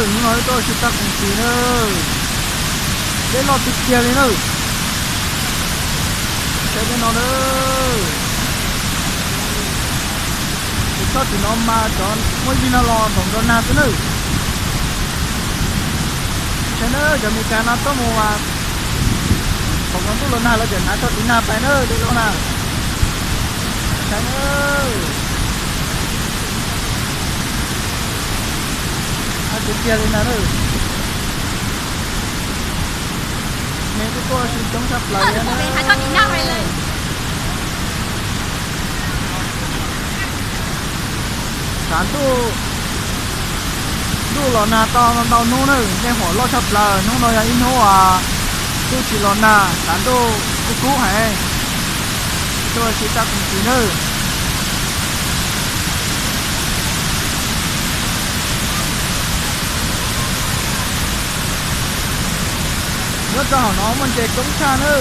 Hnub no tuaj ua si txaj koos txis na, dej loj tiag tiag li na. Saib dej no na, tus tshoj tim no mas cov muaj yig no los npaum nrog nag xwb na. Saib na, cov Meskas no tuaj mus mas thaum no ntuj los nag lawv tseem hnav tshoj tim nag pais na, dej loj na. Saib na, tiag tiag li ntag na. Neeg kuj tuaj ua si coob tshaj plaws li na. Tshav ntuj, ntuj los nag tau ntau hnub na, dej huam loj tshaj plaws. Hnub no yog ib hnub uas ntuj tsis los nag, tshav ntuj kub kub heev. Tuaj ua si txaj koos txis na. Nyob rau hauv no muaj ntses coob tshaj na.